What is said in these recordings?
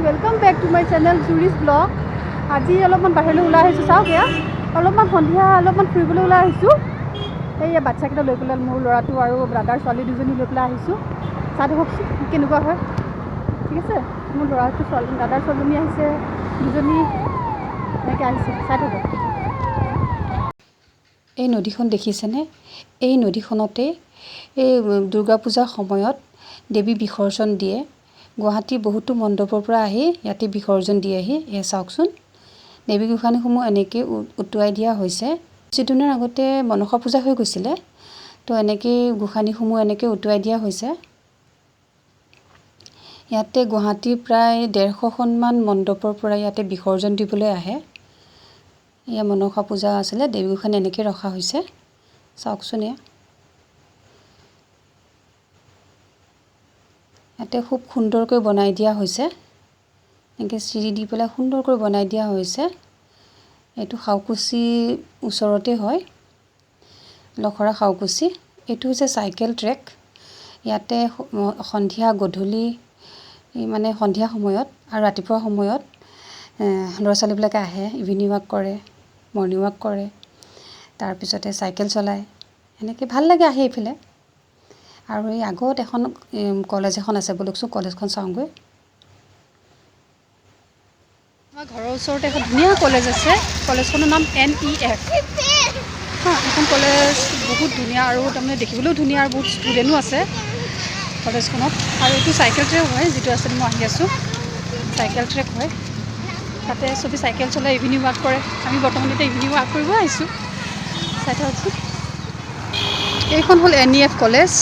Welcome back to my channel Juri's blog. আজি অলপমান বাহিৰলৈ ওলাই আহিছোঁ। চাওক, এয়া অলপমান সন্ধিয়া অলপমান ফুৰিবলৈ ওলাই আহিছোঁ। এইয়া বাচ্ছাকেইটা লৈ পেলাই, মোৰ ল'ৰাটো আৰু দাদাৰ ছোৱালী দুজনী লৈ পেলাই আহিছোঁ। চাই থাককচোন কেনেকুৱা হয়। ঠিক আছে, মোৰ ল'ৰাটো, ছোৱালী, দাদাৰ ছোৱালীজনী আহিছে দুজনী, এনেকৈ আহিছে। চাই থাকক। এই নদীখন দেখিছেনে? এই নদীখনতে এই দুৰ্গা পূজাৰ সময়ত দেৱী বিসৰ্জন দিয়ে। গুৱাহাটীৰ বহুতো মণ্ডপৰ পৰা আহি ইয়াতে বিসৰ্জন দিয়েহি। এয়া চাওকচোন, দেৱী গোসাঁনীসমূহ এনেকৈ উটুৱাই দিয়া হৈছে। কিছুদিনৰ আগতে মনসা পূজা হৈ গৈছিলে, তো এনেকেই গোসাঁনীসমূহ এনেকৈ উটুৱাই দিয়া হৈছে। ইয়াতে গুৱাহাটীৰ প্ৰায় 150খনমান মণ্ডপৰ পৰা ইয়াতে বিসৰ্জন দিবলৈ আহে। এয়া মনসা পূজা আছিলে, দেৱী গোসাঁনী এনেকৈ ৰখা হৈছে। চাওকচোন, এয়া ইয়াতে খুব সুন্দৰকৈ বনাই দিয়া হৈছে। এনেকৈ চিৰি দি পেলাই সুন্দৰকৈ বনাই দিয়া হৈছে। এইটো সাউকুচি ওচৰতে হয়, লখৰা সাউকুচি। এইটো হৈছে চাইকেল ট্ৰেক। ইয়াতে সন্ধিয়া, গধূলি, মানে সন্ধিয়া সময়ত আৰু ৰাতিপুৱা সময়ত ল'ৰা ছোৱালীবিলাকে আহে, ইভিনিং ৱাক কৰে, মৰ্ণিং ৱাক কৰে, তাৰপিছতে চাইকেল চলায়। এনেকৈ ভাল লাগে আহি এইফালে। আৰু এই আগত এখন কলেজ এখন আছে, ব'লকচোন কলেজখন চাওঁগৈ। আমাৰ ঘৰৰ ওচৰতে এখন ধুনীয়া কলেজ আছে। কলেজখনৰ নাম এনইএফ। হা, এখন কলেজ বহুত ধুনীয়া আৰু তাৰমানে দেখিবলৈও ধুনীয়া আৰু বহুত ষ্টুডেণ্টো আছে কলেজখনত। আৰু এইটো চাইকেল ট্ৰেক হয়, যিটো আছে মই আহি আছোঁ, চাইকেল ট্ৰেক হয়। তাতে চবেই চাইকেল চলাই ইভিনিং ৱাক কৰে। আমি বৰ্তমান এতিয়া ইভিনিং ৱাক কৰিব আহিছোঁ। চাই থাককচোন, এইখন হ'ল এনইএফ কলেজ।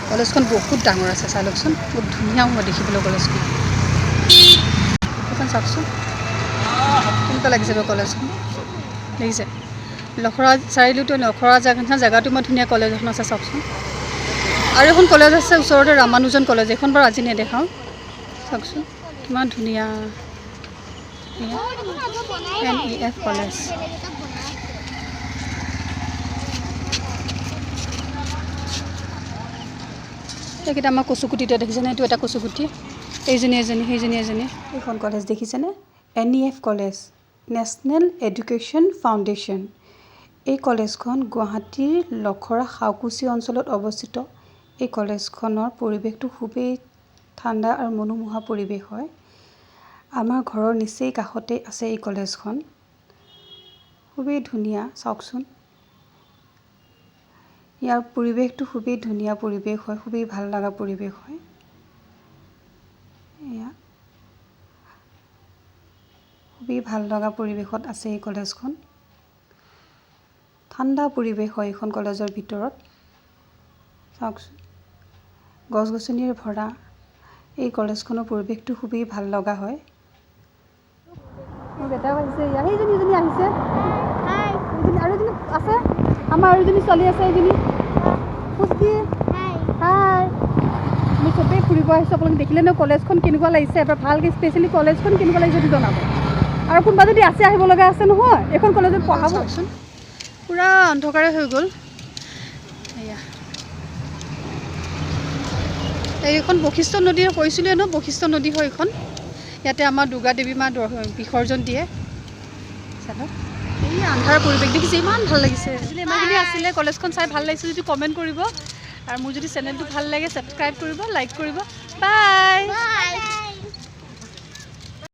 কলেজখন বহুত ডাঙৰ আছে, চাই লওকচোন। বহুত ধুনীয়া হয় দেখিবলৈ কলেজখন। এইখন চাওকচোন, কেনেকুৱা লাগিছে বাৰু কলেজখন, দেখিছে? লখৰা চাৰিআলিটো, লখৰা জেগা, জেগাটো ইমান ধুনীয়া কলেজ এখন আছে, চাওকচোন। আৰু এখন কলেজ আছে ওচৰতে, ৰামানুজন কলেজ। এইখন বাৰু আজি নেদেখাওঁ। চাওকচোন কিমান ধুনীয়া এনইএফ কলেজ। এইকেইটা আমাৰ কচুগুটিতে দেখিছেনে? এইটো এটা কচুগুটি, এইজনী এজনী, সেইজনী এজনী। এইখন কলেজ দেখিছেনে? NEF college, national education foundation. এই কলেজখন গুৱাহাটীৰ লখৰা সাউকুচি অঞ্চলত অৱস্থিত। এই কলেজখনৰ পৰিৱেশটো খুবেই ঠাণ্ডা আৰু মনোমোহা পৰিৱেশ হয়। আমাৰ ঘৰৰ নিচেই কাষতে আছে এই কলেজখন। খুবেই ধুনীয়া, চাওকচোন। ইয়াৰ পৰিৱেশটো খুবেই ধুনীয়া পৰিৱেশ হয়, খুবেই ভাল লগা পৰিৱেশ হয়। এয়া খুবেই ভাল লগা পৰিৱেশত আছে এই কলেজখন। ঠাণ্ডা পৰিৱেশ হয় এইখন কলেজৰ ভিতৰত। চাওকচোন, গছ গছনিৰে ভৰা এই কলেজখনৰ পৰিৱেশটো খুবেই ভাল লগা হয়। মোৰ বেটাও আহিছে। ইয়াৰ সেইজনী এজনী আহিছে, এইজনী, আৰু এজনী আছে আমাৰ, আৰু এজনী ছোৱালী আছে, এইজনী পুষ্টি। হাই। আমি চবেই ফুৰিব আহিছোঁ। আপোনালোকে দেখিলে ন কলেজখন কেনেকুৱা লাগিছে? এবাৰ ভালকৈ স্পেচিয়েলি কলেজখন কেনেকুৱা লাগিছে সেইটো জনাব। আৰু কোনোবা যদি আছে, আহিব লগা আছে নহয়, এইখন কলেজত পঢ়াব। চাওকচোন, পূৰা অন্ধকাৰে হৈ গ'ল। এয়া এইখন বশিষ্ঠ নদী, কৈছিলোঁৱে ন, বশিষ্ঠ নদী হয় এইখন। ইয়াতে আমাৰ দুৰ্গা দেৱী মা বিসৰ্জন দিয়ে। চালক, এই আন্ধাৰ পৰিৱেশ দেখিছে, ইমান ভাল লাগিছে। ইমানখিনি আছিলে। কলেজখন চাই ভাল লাগিছে যদি কমেণ্ট কৰিব আৰু মোৰ যদি চেনেলটো ভাল লাগে ছাবস্ক্ৰাইব কৰিব, লাইক কৰিব। বাই। বাই।